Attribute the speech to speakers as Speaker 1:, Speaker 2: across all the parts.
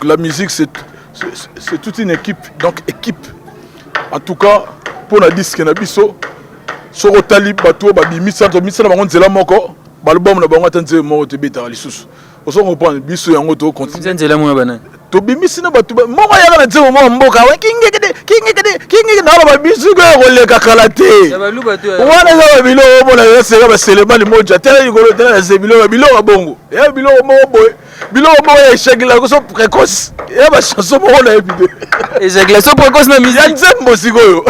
Speaker 1: La musique, c'est toute une équipe. Donc, équipe. En tout cas, pour la disque na biso, soko tali bato babimisa tobimisa na bango nzela moko, balbum na bango ata nzela moko tobetaka lisusu. Ozo comprendre, biso yango to continue.
Speaker 2: Nzela moko banani?
Speaker 1: Tobimisi na bato moko yaka na nzembo moko mboka we kingekede kingekede kingeke na ba biso ko koleka kala te. Wana eza ba biloko omona eseka baselemani moja tala likolo tala na se biloko biloko bongo ya biloko moko boye, biloko moko ya éjaculation précoce, ya bachanson moko nayebi te.
Speaker 2: Éjaculation précoce na
Speaker 1: ya
Speaker 2: musique?
Speaker 1: Nzembo sikoyo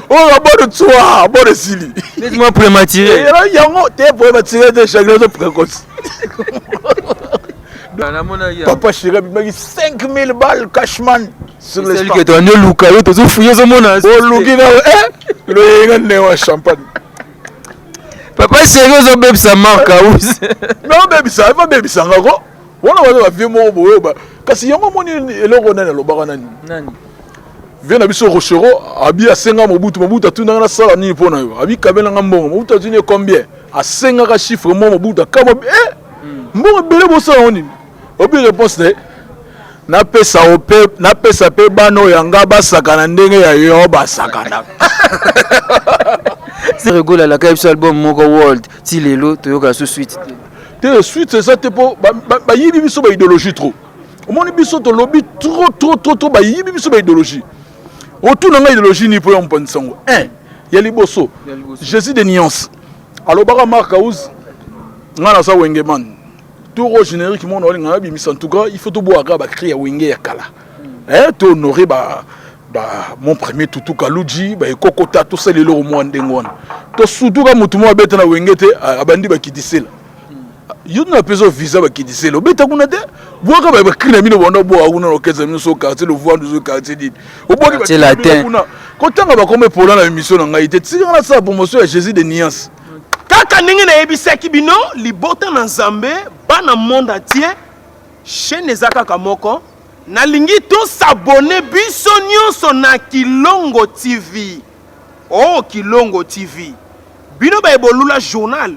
Speaker 1: oyo babone tswa bone esili.
Speaker 2: Neti mwa prématuré.
Speaker 1: Yango te, prématuré te, éjaculation précoce. Papa Chéri abimaki 5000 balles cashman sur
Speaker 2: Celle
Speaker 1: l'espace.
Speaker 2: Que toandi oluka yo, tozofuye, ozomona.
Speaker 1: Oluki na loyenga ndenge wa champagne.
Speaker 2: Papa Chéri, ozobebisa Mark House.
Speaker 1: Mais obebisa, ebabebisanga ko wana baza bavieux moko boye kasi yango omoni eloko nani alobaka nani?
Speaker 2: Nani?
Speaker 1: Vieux na biso Rochero abi asenga Mobutu. Mobutu atundanga nasala nini mpo na yo? Abi kabelanga mbongo. Mobutu atuni ye combien, asengaka chiffre mo. Mobutu akama mbongo ebele, bosala yango nini? Obi réponse na ye: napesa ope, napesa mpe bana oyo yanga basakana ndenge ya yo basakana.
Speaker 2: Ferre Gola alaka biso album moko world, ti lelo toyoka so suite te.
Speaker 1: Te, suite eza te mpo bayibi biso baidéologie trop. Omoni, biso tolobi trop trop trop trop, bayibi biso baidéologie. Otuna ngai idéologie nini mpo ya mopanzi sango 1 ya liboso?
Speaker 2: Ya liboso.
Speaker 1: Jésus de Nuance alobaka: Mark House, ngai naza wengeman, tour oyo générique moko naolinga nabimisa, en tout cas il faut tobwaka bacri ya Wenge ya kala, tohonore ba mon premier Tutu Kaluji, baekokota, tosala eloko mwa ndenge wana. Tosutuka motu moko abeta na Wenge te, abandi bakitisela yo na apesa visa, bakitisela obeta kuna te, bwaka bacri na bino banda bwaka kuna na orchestre bino, so quartier Lovwandu, so quartier nini, obwaki.
Speaker 2: Quartier Latin.
Speaker 1: Kuna kotanga bakombo epola na émission na ngai te, tikanga nasala promotion ya Jésus de Nuance.
Speaker 3: Kaka ndenge nayebisaki bino, libota na Nzambe, bana monde entier, chaîne eza kaka moko. Nalingi tos'abonner biso nyonso na Kilongo TV. Oh, Kilongo TV, bino bayebolula journal,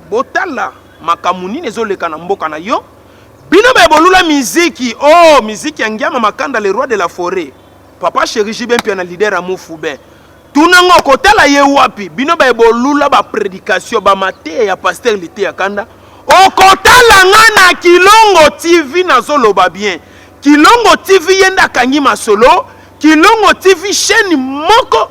Speaker 3: botala makambo nini ezoleka na mboka na yo. Bino bayebolula miziki, oh, miziki ya Ngiama Makanda, le roi de la forêt, papa chéri JB Mpiana, leader ya mofube, tunango kotala ye wapi. Bino bayebolula baprédication, bamateya ya pasteur Liteya Kanda, okotala nga na Kilongo TV. Nazoloba bien, Kilongo TV, ye nde akangi masolo. Kilongo TV, chaîne moko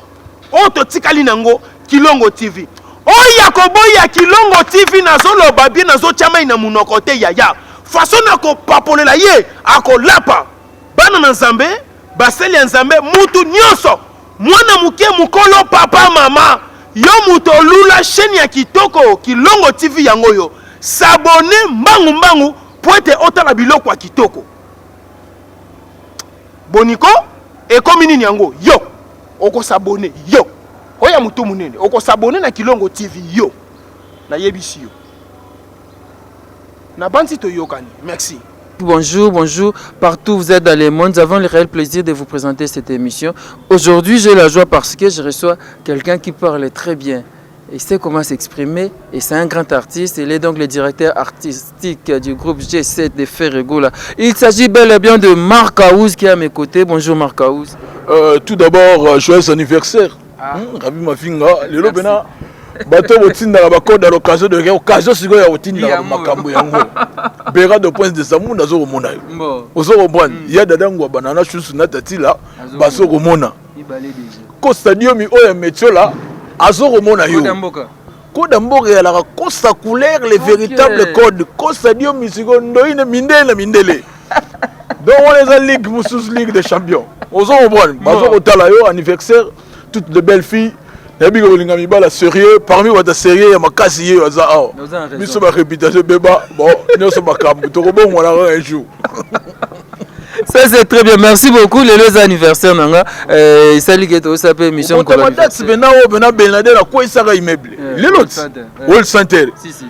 Speaker 3: oyo totikali nango, Kilongo TV. Oyo koboya Kilongo TV, nazoloba bien, nazotya mai na monoko te. Yaya façon na kopapolela ye, akolapa. Bana na Nzambe, basali ya Nzambe, mutu nyonso, mwana moke, mokolo, papa, mama, yo moto olula chaîne ya kitoko Kilongo TV, yango oyo, s'abonner mbangu mbangu po ete otala biloko ya kitoko. Boniko ekomi nini yango? Yo okos'abonner, yo oya motu monene, okos'abonner na Kilongo TV. Yo nayebisi yo, nabanzi toyokani. Merci.
Speaker 2: Bonjour, bonjour, partout où vous êtes dans le monde, nous avons le réel plaisir de vous présenter cette émission. Aujourd'hui, j'ai la joie parce que je reçois quelqu'un qui parle très bien. Il sait comment s'exprimer et c'est un grand artiste. Il est donc le directeur artistique du groupe G7 de Ferre Gola. Il s'agit bel et bien de Marc House qui est à mes côtés. Bonjour Marc House.
Speaker 1: Tout d'abord, joyeux anniversaire. Ah. Rabi Mafinga, lelo bena bato botindaka bacode à l'occasion de occasion sikoyo ya kotindaka makambo yango. Bera de Prince de Samunda azokomona yo, ozo comprendre, ya dada ngwa banana shusu na tatila bazokomona, Costa Diomi oyo ya Metiola azokomona yo. Code ya mboka ezalaka Costa couleur, le véritable code Costa Diomi. Sikoyo ndoine mindele na mindele, donc wana eza ligue mosusu, ligue des champions. Ozo comprendre, bazokotala yo. Anniversaire, toutes de belles filles, nayebi kolinga mibala sérieux, parmi bato sérieux ya makasi ye aza awa. Biso baréputation ebeba, bon, nyonso makambo tokobongwana kaka un jour.
Speaker 2: Ça c'est très bien, merci beaucoup. Lelo eza anniversaire na nga, esali ke tosala mpe émission.
Speaker 1: Date mpena oyo mpena Belnader akweyisaka immeuble lelo ti World Center.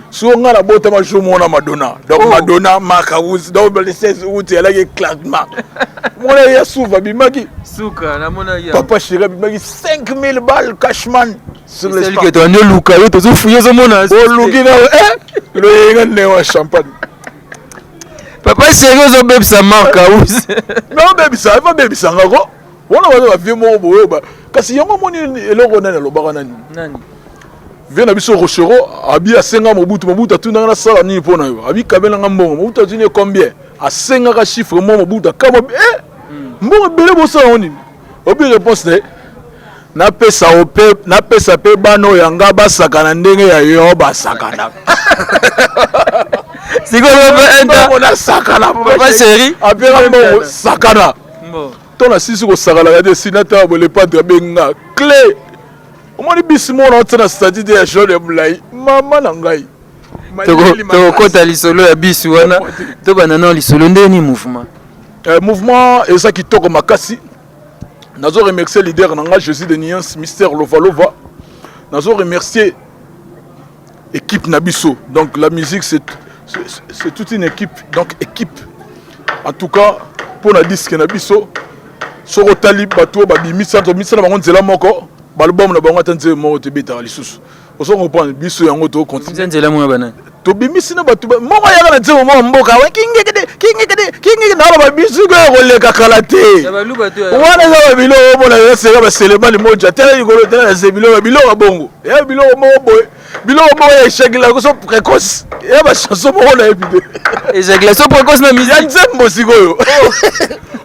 Speaker 1: Siko nga nabotama jour moko na Madonna, donc Madonna, Mark House, donc le 16 août eyalaki éclatement. Mona ya suva abimaki.
Speaker 2: Suka namonaki.
Speaker 1: Papa Chéri abimaki 5000 balles cashman sur
Speaker 2: l'espace. Que toandi oluka yo, tozofuye, ozomona.
Speaker 1: Oluki na loyenga ndenge wa champagne.
Speaker 2: Papa chéri, ozobebisa Mark House.
Speaker 1: Mais obebisa, ebabebisa ngako wana baza ba vieux moko boye. Kasi yango omoni eloko nani alobaka nani?
Speaker 2: Nani?
Speaker 1: Vieux na biso Rochereau abi asenga Mobutu. Mobutu atundanga: "Nasala nini mpo na yo?" Abi kabelanga mbongo. Mobutu atuni ye combien, asengaka chiffre mo. Mobutu akama: "Eh, mbongo ebele, bosala yango nini?" Obi réponse na ye: "Napesa ope, napesa mpe bana oyo yanga basakana ndenge ya yo basakanaka."
Speaker 2: Sikoyo
Speaker 1: Mbongo nasakana.
Speaker 2: Papa chéri.
Speaker 1: Apeka mbongo, sakana. To na sisi kosakalaka te. Esili natala boye, le padre abenga clé. Omoni bisi moko na otia na statut te ya jaune ya molai, mama na ngai.
Speaker 2: Tokokota lisolo ya bisu wana. Tobanda nao lisolo ndeni mouvement.
Speaker 1: Mouvement eza kitoko makasi. Nazo remercier leader na nga Jésus de Nuance, Mister Lovalova. Nazo remercier équipe na biso. Donc la musique, c'est toute une équipe. Donc équipe, en tout cas mpo na disque na biso, soki otali bato oyo babimisa, tobimisa na bango nzela moko, ba album na bango ata nzela moko tebetaka lisusu. Ozo comprendre? Biso yango tocontinue.
Speaker 2: Nzela moko banani?
Speaker 1: Tobimisi na bato moko ayaka na nzembo moko mboka we kingekede kingekede kingeke na babisu oyo koleka kala te. Wana eza babiloko omona eseka baselemani moja tala likolo, tala na se, biloko biloko ya bongo ya biloko moko boye, biloko moko ya éjaculation précoce, ya ba chanson moko nayebi te.
Speaker 2: Éjaculation précoce na
Speaker 1: ya
Speaker 2: musique?
Speaker 1: Nzembo sikoyo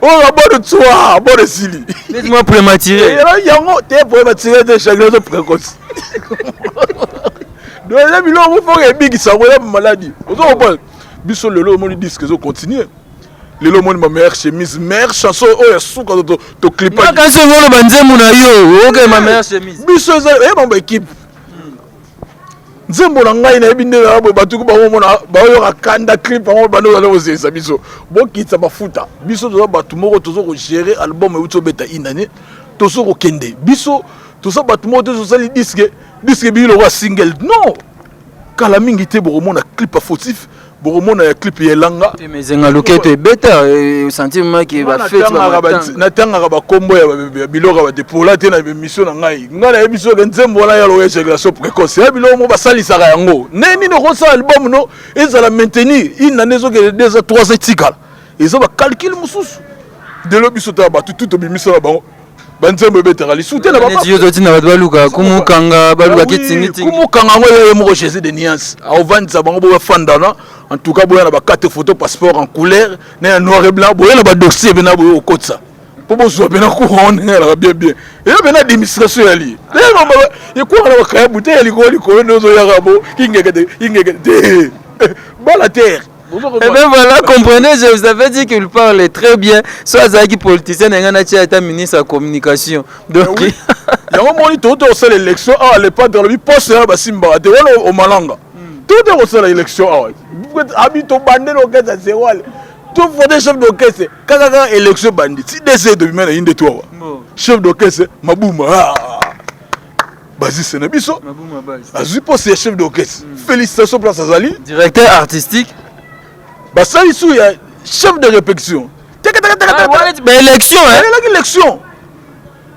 Speaker 1: oyo babone tswa bone esili.
Speaker 2: Neti mwa prématuré.
Speaker 1: Yango te, prématuré te, éjaculation précoce. Donc eza biloko moko foka ebikisa yango, eza maladie. Ozo comprendre? Biso lelo omoni disque ezocontinue. Lelo omoni ma meilleure chemise, meilleure chanson oyo ya suka toclipa.
Speaker 2: Kasi ongoloba nzembo na yo oke ma meilleure chemise.
Speaker 1: Biso eza eyeba ba équipe. Nzembo na ngai nayebi nde na boye, bato bango baoyoka kanda clip yango bando ozali kozelisa biso. Bokitisa mafuta. Biso toza bato moko toza kogérer album euti obeta une année, toza kokende. Biso toza bato moko te tozosali disque, disque bili lokola single. Non, kala mingi te bokomona clip ya fautif, bokomona ya clip ya elanga.
Speaker 2: Mezenga loketo ebeta sentiment ke bafeti.
Speaker 1: Natangaka bakombo ya biloko ya badepola te na émission na ngai. Ngai nayebi soki nzembo wana ya lokola éjaculation précoce, ya biloko mo basalisaka yango nde nini. Okosala album no ezala maintenir une année, ezokende 2 ans, 3 ans, etikala eza ba calcul mosusu. Delo biso tala bato tu tobimisa na bango banzembo ebetaka lisu te na
Speaker 2: neti yo totinda bato baluka kumukanga, balukaki tingitingi.
Speaker 1: Kumukanga yango ye moko Jésus de Nuance aovandisa bango bo bafandana. En tout cas boya na ba quatre photo, passeport en couleur na ya noir et blanc, boya na ba dossier mpena boye okotisa mpo bozwa mpena courant ndenge elaka bien bien. Eya mpena administration yali ekwaka na bakayabu te ya likolo likolo nde ozoyaka bo kingeke ingeke te bala terre.
Speaker 2: Eh bien voilà, comprenez, je vous avais dit qu'il parle très bien. Soit azalaki politicien, na nga tia ata ministre ya communication. Donc
Speaker 1: oui. Yango moni touti kosala élection awa, le padre alobi poste wana basimbaka te wana omalanga. Touti kosala élection awa, abi tobandeli orchestre zéro ale tovote chef d'orchestre kaka kaka élection bandi ti dc tobima na ye nde to awa chef d'orchestre Mabuma bazise na biso azwi poste ya chef d'orchestre. Félicitation place azali.
Speaker 2: Directeur artistique.
Speaker 1: Basali su ya chef de répétition.
Speaker 2: Baélection.
Speaker 1: Elaki élection,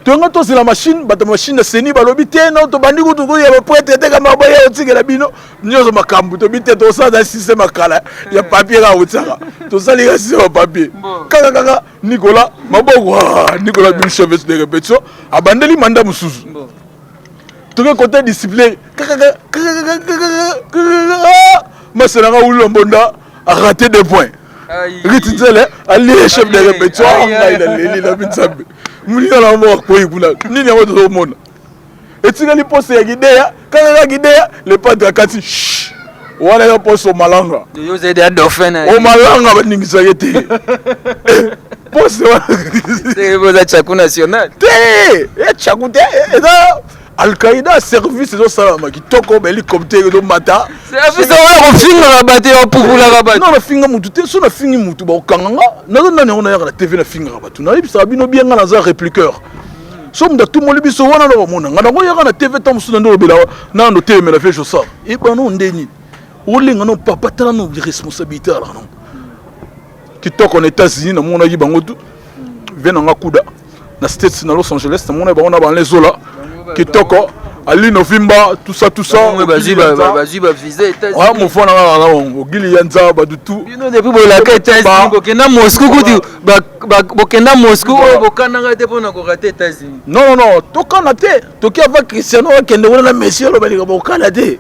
Speaker 1: tonga tozela machine, bato machine na seni balobi te no tobandi kutu ya ba prêtre te kama baya otikela bino nyonso makambo tobi te. Tosala na système ya kala ya papier kaka kotiaka, tosali ka système ya papier kaka kaka. Nicolas Maboko, Nicolas bimi chef de répétition, abandeli mandat mosusu. Toke côté discipline, maselanga wulula mbonda a raté 2 points. Riti nzele alie chef de répétition. Ngai naleli na Nzambe, moninga na moko akwei kuna. Nini yango tozomona etikali poste ya Gideya kaka kaka Gideya. Le padre akati wana ya poste omalanga. Omalanga baningisaki te poste wana.
Speaker 2: Oza tchaku national.
Speaker 1: Te, etchaku te, eza Alkaïda. Service ezosalama kitoko, ba hélicoptère ezomata.
Speaker 2: Service wana kofingaka bato, ya kopupulaka bato.
Speaker 1: Non, nafinga mutu te. So nafingi mutu, bakokanga nga. Nazo nani yango nayaka na TV, nafingaka bato? Nayebisaka bino bien, nga naza répliqueur. So mutu atumoli biso wana na bamona nga nango yaka na TV ntango mosusu na nde olobela nano telemela fe josar ebano ndeni olenga no papa tala no responsabilité alaka nango kitoko. Na États-Unis namonaki bango tu vie nanga kuda na States, na Los Angeles, namonaki bango na banlezola kitoko. Aline Fimba, tout ça, tout ça.
Speaker 2: Bazwi ba visa États-Unis.
Speaker 1: Ouais, mon frère na na Ogili Yanza ba tout.
Speaker 2: Bino depuis bolaka États-Unis, bokenda Moscou kutu, bokenda Moscou oyo bokanaka te mpona korate États-Unis.
Speaker 1: Non non non, tokana te. Toki ava Cristiano akende kuna na Messi aloba likambo bokana te.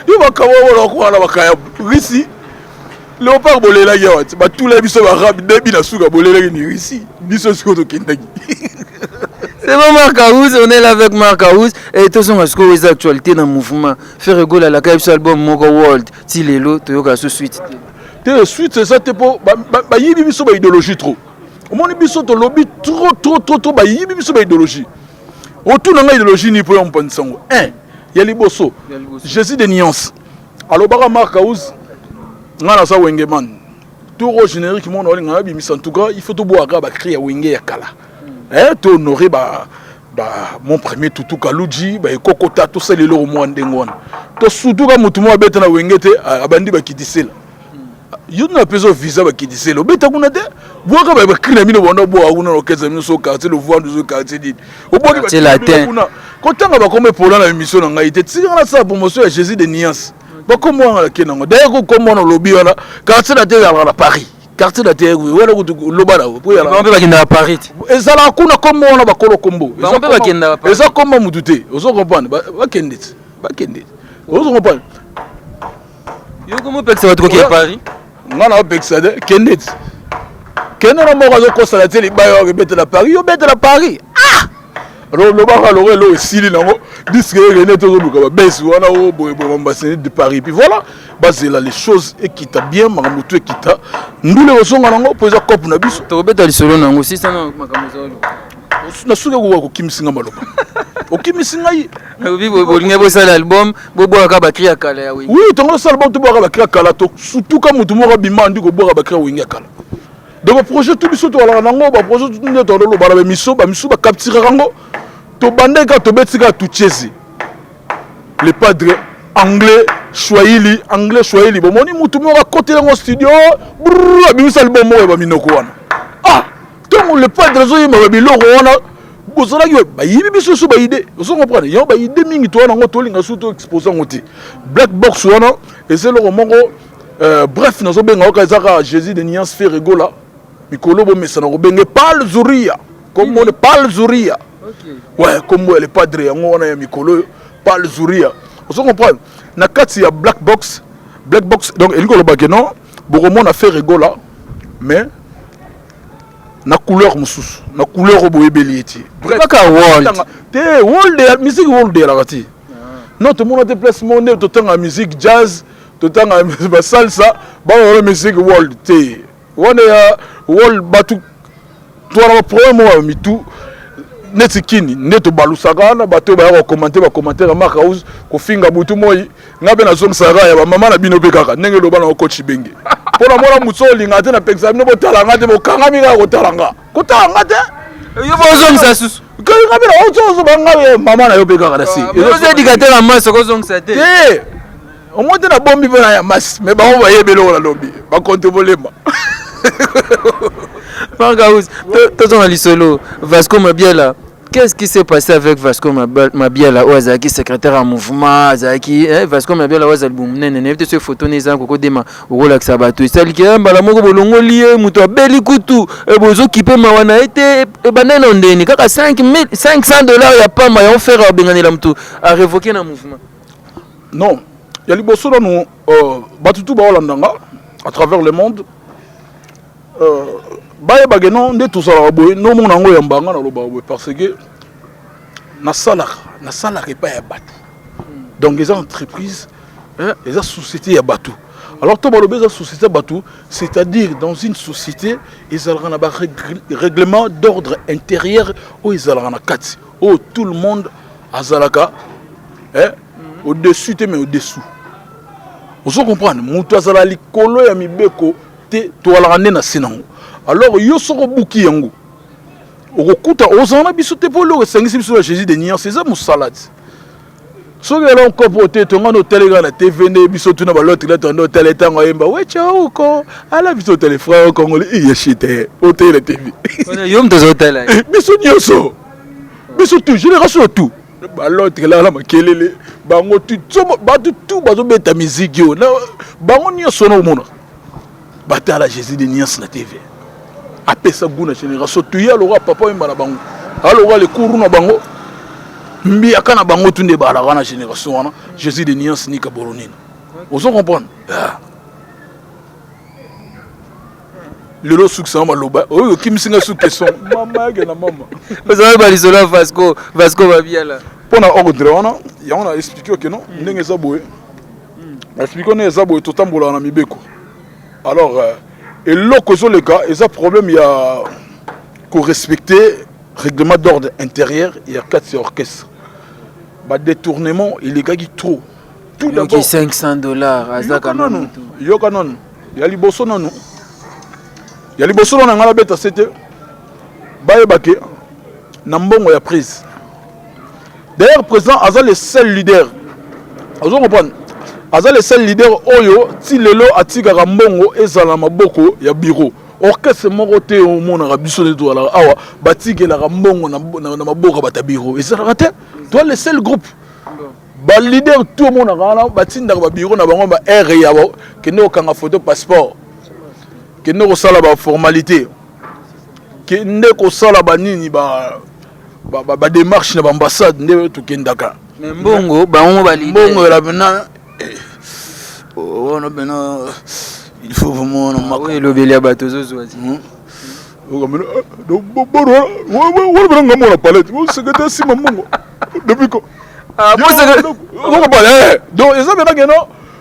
Speaker 1: Yo makambo oyo wana bakaya Russie. Léopard bolelaki awa ti batula biso barabe debi na suka bolelaki ni Russie biso sikoyo tokendaki.
Speaker 2: C'est bon Marc House, on est là avec Marc House et tozonga sikoyo eza actualité na mouvement Ferre Gola alaka biso album moko World ti lelo toyoka so suite
Speaker 1: te. Te suite eza te mpo bayibi biso ba idéologie trop. Omoni biso tolobi trop trop trop trop, bayibi biso ba idéologie. Otuna ngai idéologie ni mpo ya mopanzi sango 1 ya liboso Jésus de nuance alobaka Marc House nga naza Wengeman tour au générique mona olinga nabimisa. En tout cas il faut tobwaka bacri ya Wenge ya kala, eh, tohonore ba ba mon premier Tutu Kaluji, baekokota tosala eloko mwa ndenge wana. Tosutuka motu moko abeta na Wenge te, abandi bakitisela yo na apesa visa, bakitisela obeta kuna te. Bwaka bacri na bino banda bwaka kuna na orchestre bino, so quartier Lovwandu, so quartier nini, obwaki kuna. Kotanga bakombo epola na émission na ngai te. Tikanga nasala promotion ya Jésus de nuance. Bakombo wana nake nango. D'ailleurs kokombo wana olobi wana quartier na te, ezalaka na Paris. Quartier na te wana kutu loba na
Speaker 2: mpe bakendaka Paris te.
Speaker 1: Ezalaka kuna kombo wana, bakolo kombo.
Speaker 2: Bango mpe bakendaka Paris.
Speaker 1: Eza kombo mutu te, ozo comprendre? Bakende te, bakende te, ozo comprendre?
Speaker 2: Yo komo opekisa bato kokende Paris?
Speaker 1: Nga na opekisa te. Kende te, kende na moko azokosala te libaya oyo ebetela Paris, yo betela Paris. Ah, lobaka loko eloko esili nango disque ekende, tozoluka babese wana o boyeboye bambasini de Paris. Puis voilà, bazela les choses ekita bien, makambo tu ekita, ndule kozonga nango mpo eza cope na biso.
Speaker 2: Tokobeta lisolo nango sisana makambo ezolo.
Speaker 1: Nasuki kokoka kokimisi nga maloba, okimisi ngai.
Speaker 2: Bolingi bosala album, bobwaka bacri ya kala ya Wenge.
Speaker 1: Oui, tongo tosala album, tobwaka bacri ya kala. Tosutuka motu moko abima andi kobwaka bacri ya Wenge ya kala. Donc baprojet tu biso toalaka nango, baprojet tu nde tololoba na bamiso, bamisu bacapturaka yango. Tobandaki kaka, tobeti kaka tuchezi le padre, anglais swahili, anglais swahili. Bomoni mutu moko akotela yango studio, brr, abimisa album moko ya baminoko wana. Ah, ntongo le padre azoyemba babiloko wana, bozalaki bayibi biso so baide. Ozo comprendre? Yango baide mingi towana yango, tolinga su toexpose yango te. Black box wana eza eloko moko. Bref, nazobenga oka eza kaka Jésus de nuance Ferre Gola. Mikolo bomesana kobenge Pal Zuria, kombo Pal Zuria. Ouais, kombo ya le padre yango wana ya mikolo oyo, Pal Zuria. Ozo comprendre? Na kati ya black box, black box donc elingi koloba ke non, bokomona Ferre Gola mais na couleur mosusu, na couleur oyo boyebeli ye te.
Speaker 2: Kaka world.
Speaker 1: Te, world ya musique, world eyalaka te. Non, tomona te place moko nde totanga musique jazz, totanga basalsa, baola musique world te. Wana ya world, bato twana baproblème moko ya mitu neti kini nde tobalusaka wana. Bato oyo baya kocommenter bacommentaire ya Mark House, kofinga butu moi, nga mpe nazongisaka ya bamama na bino mpe kaka ndenge eloba na okochi benge mpo na mona motu oyo olingaka te. Napekisa bino botala nga te, bokangami kaka kotala nga, kotala nga te.
Speaker 2: Yo bozongisa susu.
Speaker 1: Nga mpe naozoba nga mama na yo mpe kaka na si.
Speaker 2: Oza éducateur ya masse, okozongisa te.
Speaker 1: Te, omoi te, nabombi mpe na ya masi, mais bango bayebi eloko nalobi, bakonte bolema.
Speaker 2: Marc House, tozonga lisolo Vasco Mabiala. Qu'est-ce qui s'est passé avec Vasco Mabiala oyo azalaki secrétaire ya mouvement? Azalaki, eh, Vasco Mabiala oyo azali monene, nayebi te soki photo ne eza kokodema okolakisa bato. Esaliki mbala moko bolongoli ye, moto abeli kutu, bozokipe mawa na ye te. Ebandai na ndeni kaka 500 $ ya pamba yango Ferre abenganela moto, arévoqué na mouvement.
Speaker 1: Non, ya liboso nanu, bato tu baolanda nga à travers le monde, bayebake non, nde tozalaka boye. Nomona yango yamba nga nalobaka boye parce que nasalaka epai ya bato. Donc eza entreprise, hein, eza société ya bato. Alors to balobi eza société ya bato, c'est-à-dire dans une société ezalaka na barèglement d'ordre intérieur oyo ezalaka na kati, oyo tout le monde azalaka, hein, au-dessus te mais au-dessous. Ozo comprendre? Moto azala likolo ya mibeko te, toalaka nde na se nango. Alors yo soki obuki yango, okokuta ozala na biso te, mpo eloko esangisi biso na Jésus de nuance eza mosala ti. Soki ela nkopo te, tonga na otali kaka na TV nde biso tuna balotre la tonda otala ntango ayemba wecha uko ala biso otali frère congolais iyeshi te, otali na TV.
Speaker 2: Yo moto ozotala.
Speaker 1: Biso nyonso, biso tout génération tout. L'autre là, makelele, bango tu bato tout bazobeta miziki oyo, bango nyonso na omona batala Jésus de Nuance na TV, apesa goût na génération tuya lokola papa oyemba na bango, alokola lekuru na bango, mbiaka na bango, tu nde balaka na génération wana. Jésus de Nuance nika Boronina, ozo comprendre? Ah. Lelo osukisanga maloba oyo okimisinga su question, mama yake na mama.
Speaker 2: Ozali balisolo ya Vasco, Vasco Babiala.
Speaker 1: Mpo na ordre wana, yango na expliquer oke non, ndenge eza boye, na expliquer ndenge eza boye, totambolaka na mibeko. Alors eloko ezoleka eza problème ya korespecter règlement d'ordre intérieur ya kati ya orchestre. Badétournement elekaki trop.
Speaker 2: Tout d'abord 500 $ azaka.
Speaker 1: Nanu yoka nanu, ya liboso nanu, ya liboso nanu, ngai nabeta se te, bayeba ke na mbongo ya prise. D'ailleurs, président aza le seul leader, ozo comprendre, aza le seul leader oyo ti lelo atikaka mbongo ezala na maboko ya bureau. Orchestre moko te omonaka biso nde tozalaka awa, batikelaka mbongo na maboko ya bato ya bureau, ezalaka te. Toa le seul groupe. Baleader tout omonaka wana batindaka babureau na bango ba aire ya kende kokanga photo passeport, kende kosala baformalité, kende kosala banini, badémarche na baambassade nde tokendaka.
Speaker 2: Mbongo bango.
Speaker 1: Mbongo ela pena wana pena, il faut vraiment
Speaker 2: na elobeli ya bato ozozwa.
Speaker 1: Wana pena nga mona palette, secrétaire nsima mbongo depuis ko donc eza pena keno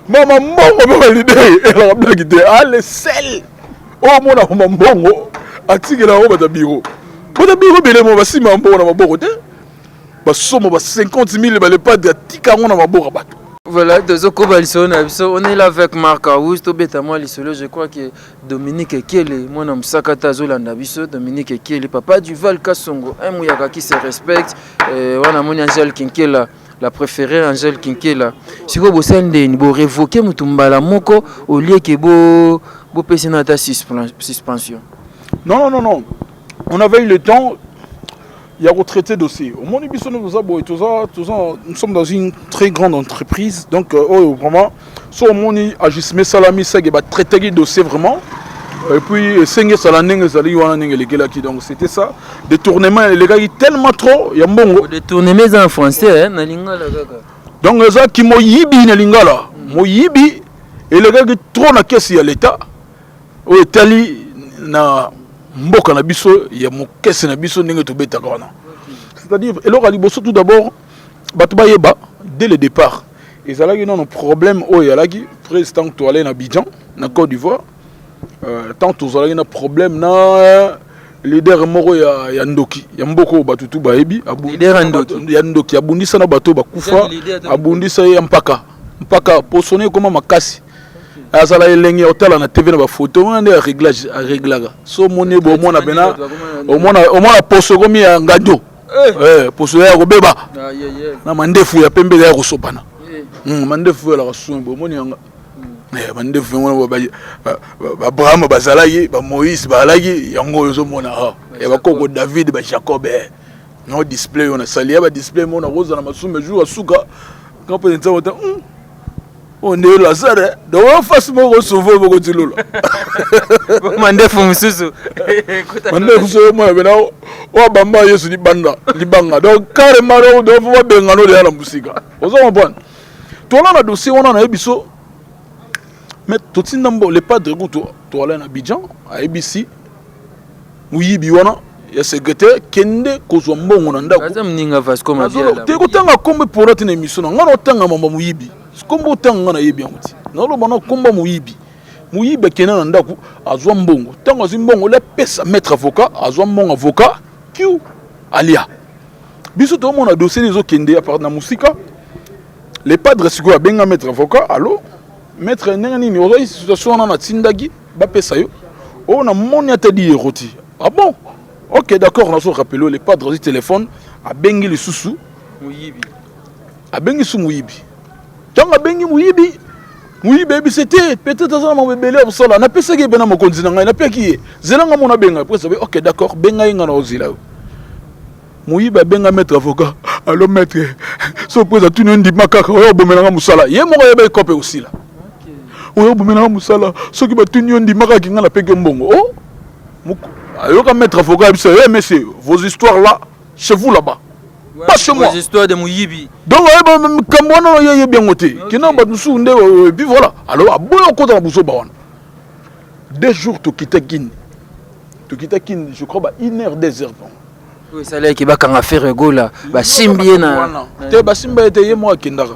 Speaker 1: mama mbongo mpe baleader elaka blaki te. Ale sel oyo omonaka ma mbongo atikela yango bato ya bureau, bato ya bureau ebele mo basima mbongo na maboko te, basomo ba 50 000 balepadre atika yango na maboko ya bato.
Speaker 2: Voilà, tozokoba lisolo na biso. On est là avec Marc House, tobeta mwa lisolo. Je crois que Dominique Ekele, mwana mosaka te, azolanda biso. Dominique Ekele, papa Duval Kasongo, un muyaka qui se respecte. Wana moni Angèle Kinkela, la préférée Angèle Kinkela. Sikoyo bosali ndeni, borévoquer motu mbala moko olieke bopesi na ata suspension?
Speaker 1: Non, non, non, non, on avait eu le temps ya retraiter dossier. Omoni biso nde toza boye, toza, nous sommes dans une très grande entreprise, donc oyo vraiment so omoni agissement esalami, sage batraitaki dossier vraiment, et puis esengi esala ndenge ezalaki wana, ndenge elekelaki. Donc c'était ça, détournement elekaki tellement trop ya mbongo.
Speaker 2: Détournement eza en français, na lingala kaka.
Speaker 1: Donc ezalaki moyibi na lingala, moyibi elekaki trop na caisse ya l'État oyo etali na mboka na biso ya mokese na biso ndenge tobetaka wana. C'est-à-dire, eloko ya liboso, tout d'abord, bato bayeba dès le départ, ezalaki nano problème oyo ezalaki président toale na Abidjan, na Côte d'Ivoire. Tant tozalaki na problème na leader moko ya ndoki ya mboka oyo bato tu bayebi. Ya ndoki, abundisa na bato bakufa, abundisa ye ya mpaka mpaka, posone ekoma makasi, azala elenge ya kotala na TV na bafoto wana nde aréglage, aréglaka. So omoni bo omona pena, omona poso ekomi ya ngando, poso ya kobeba na mandefu ya pembe ya kosopana, mandefu elaka soin bo omoni yanga, mandefu yango baAbraham bazalaki, baMoïse bazalaki, yango oyo ozomona ya bakoko David, baJacob no display oyo nasali ya badisplay mona kozala masumu jour asuka nga mpe nzambe ata oyo nde Lazare, donc face moko sauve moko ti lola.
Speaker 2: Mandefu mosusu.
Speaker 1: Mandefu mosusu omona pena oyo abamba Yesu libanda libanga, donc carrément, donc faut babengana oyo na mosika, oza comprendre. Tola na dossier wana nayebi so, mais totinda mbo le padre kutu toala na Abidjan, ayebisi moyibi wana ya secrétaire: kende kozwa mbongo na ndako. Te kotanga kombo epona te na émission na ngai, na otanga mamba moyibi, kombo otanga ngai nayebi yango ti naloba na kombo moyibi. Moyibi akende na ndako, azwa mbongo. Ntango azwi mbongo, lepesa maître avocat, azwa mbongo avocat q alia. Biso toomona dossier ezokende na mosika. Le padre sikoyo abenga maître avocat: allo maître, ndenge nini ozwaki situation wana? Natindaki bapesa yo oyo, namoni ata 10 euro ti. Ah bon, ok, d'accord, nazo rappeler. Le padre azwi téléphone, abengi lisusu.
Speaker 2: Moyibi.
Speaker 1: Abengi su moyibi. Ntango abengi moyibi, moyibi ayebisi te peut-être aza na mambo ebele ya kosala, napesaki ye mpe na mokonzi na ngai, napeki ye, zelanga mona abenga. Après, ok, d'accord, benga ye, ngai na ozela yo. Moyibi abenga maître avocat. Allo maître, so président tuni ondima kaka oyo obomelanga mosala. Ye moko ayeba ekope kosila. Oyo obomelanga mosala, soki batuni yo ndima kaka kinga napeki yo mbongo. Oh, ayoka maître avocat biso, eh monsieur, vos histoires là, chez vous là-bas.
Speaker 2: Ouais,
Speaker 1: Pas chez moi.
Speaker 2: Vos histoires de Mouyibi.
Speaker 1: Donc ayeba makambo wana ye yebi yango te. Kina bato mosusu nde et puis voilà. Alors aboya okota na buzoba wana. 2 jours tokita Kini. Tokita Kini, je crois ba 1 heure, 2 heures.
Speaker 2: Oyo esalaki bakanga Ferre Gola, basimbi ye na
Speaker 1: Te, basimba ye te, ye moko akendaka.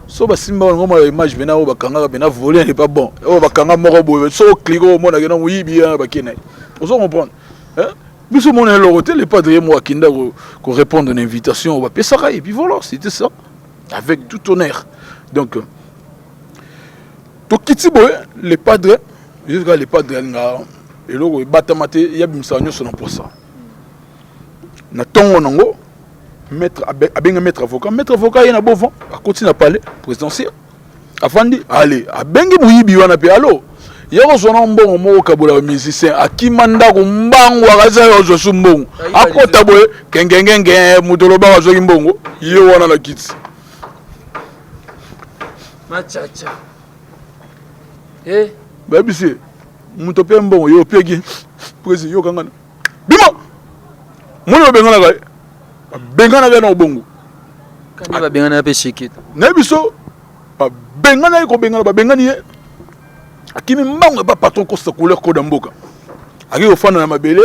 Speaker 1: So basimba wana ngoma image pena oyo bakangaka pena volé n'est pas bon. Oyo bakanga moko boye, so oclique omonaka na moyibi ya bakende. Ozo comprendre? Hein? Biso mona eloko te, le padre ye moko akenda korépondre na invitation oyo bapesaka et puis voilà, c'était ça. Avec tout honneur. Donc tokiti boye, le padre, jusqu'à le padre alingaka eloko ebatama te, yabimisaka nyonso na posa. Na ntongo nango, maître abenga maître avocat, maître avocat ye na bovent, akoti na palais présidentiel, afandi ale, abengi moyibi wana mpe alo ye kozwa na mbongo moko kabola bamusicien, akima ndako mbangu, akaza kozwa su mbongo, akota boye kengengenge, moto olobaka azwaki mbongo ye wana na kiti.
Speaker 2: Machacha. Eh,
Speaker 1: bayebisi moto mpe mbongo ye opieki président, yokangana bima moni babenganaka ye, babenganaka ye na obongo.
Speaker 2: Kani babengana mpe sheketa.
Speaker 1: Nayebi biso babengana ye, kobengana babengani ye, akimi mbango epa patron Costa Couleur koda mboka, akei kofanda na mabele,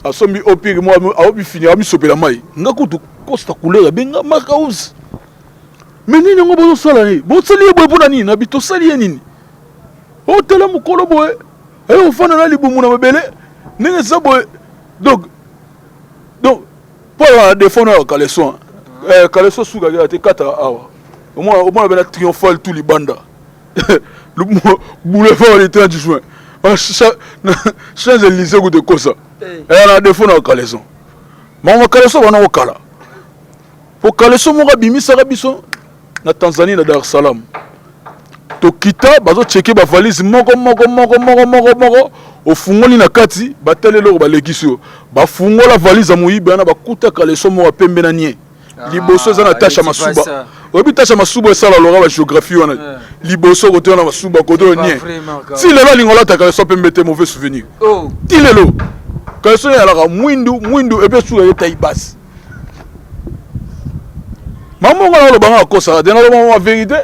Speaker 1: asombi opire mo aobi fini, amisopela mai. Nga kutu Costa Couleur abenga Mark House, me nini yango bozosala ye, bosali ye boye mpona nini? Nabi tosali ye nini? Otala mokolo boye aye kofanda na libumu na mabele ndenge eza boye. Donc mpo na défaut na caleçon, caleçon suka kaka te, kata awa, omona bena triomphal tout libanda boulevard du 30 juin, Champs Élysées kutu ekosa eya na défaut na caleçon. Makambo caleçon bana kokala po caleçon moko abimisaka biso na Tanzanie, na Dar es Salaam, tokita, bazocheke bavalise moko moko moko moko moko moko, ofungoli na kati, batali eloko balekisi yo, bafungola valise ya moyibi wana, bakuta caleçon moko ya pembe na nie liboso eza na tache ya masuba. Oyebi tache ya masuba esala loka bagéographie wana, liboso kote wana masuba, kote oyo nie. Ti lelo alinga olata caleçon pembe te, mauvais souvenir. Ti lelo caleçon ezalaka mwindu mwindu epe suka ye taille basse. Mamongo na olobanga akosaka te, naloba ma vérité.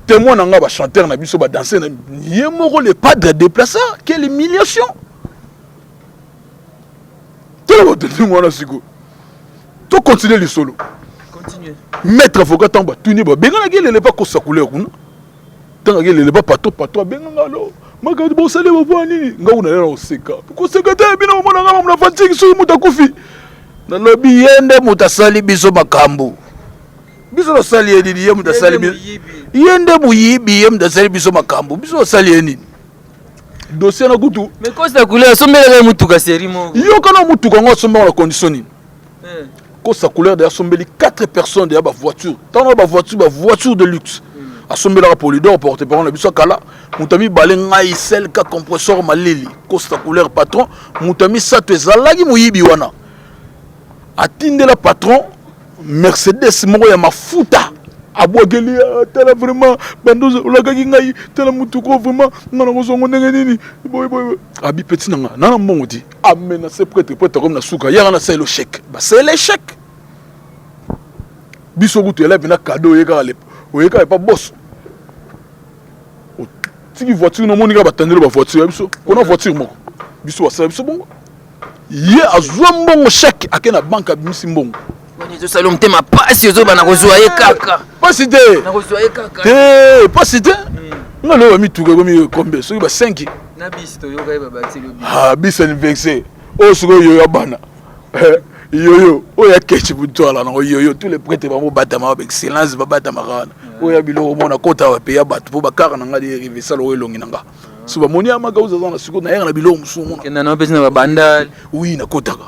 Speaker 1: Témoin na nga, bachanteur na biso, badanse na ye moko, le padre déplaça. Quelle humiliation! Tala bato ndenge wana. Sikoyo tocontinue lisolo. Maître avocat, ntango batuni, babenganaki elele pa kosa couleur kuna, ntango aki elele pa patron, patron abenganga alo makambo bosali bopona nini. Nga kuna lela koseka koseka te, bino omonanga mamu na fantiki. Soki moto akufi, nalobi ye nde moto asali biso makambo, biso tosali ye nini? Ye moto asali biso, ye nde moyibi, ye moto asali biso makambo, biso tosali ye nini? Dossier na kutu.
Speaker 2: Mais Costa Couleur asombelaka ye motuka série moko.
Speaker 1: Yokana, motuka yango asombaka na condition nini? Costa Couleur de asombeli 4 personnes deya bavoiture, ntango bavoiture, bavoiture de luxe. Asombelaka Polydor, porte parole na biso akala, moto ya mibale ngai, selka compresseur malili, Costa Couleur patron. Moto ya misato ezalaki moyibi wana, atindela patron Mercedes moko ya mafuta, abwakeli: "Tala vraiment, bando olakaki ngai, tala motuko, vraiment nga na kozongo ndenge nini boye boye." Abi petit na nga nana mbongo ti amenace prêtre, prêtre akomi na suka yaka na salela chèque, basalela chèque. Biso kutu ela mpena cadeau, oye kaka oye kaka epa boso, otiki voiture, nomoni kaka batandeli bavoiture ya biso mpona voiture moko, biso basala biso bongo, ye azwa mbongo chèque, ake na banque, abimisi mbongo.
Speaker 2: Ezosala motema pasi, ozobana kozwa ye kaka.
Speaker 1: Pasi te.
Speaker 2: Nakozwa ye kaka.
Speaker 1: Te, pasi te. Nga lelo bamituka ekomi combien? Soki ba 5.
Speaker 2: Na bisi toyoka ye babakiseli.
Speaker 1: Ah, bis anniversaire oyo sikoyo, yoyo ya bana, yoyo oyo ya kechi butwala nango, yoyo tous les prêtres bango batamaka, baexcellence babatamaka wana, oyo ya biloko omona kota bape ya bato mpo bakara na nga de esala oyo elongi na nga so bamoni ya makauza aza na sikoyo nayaka na biloko mosusu omona.
Speaker 2: Kenda na mpesi na babandali.
Speaker 1: Oui, nakotaka,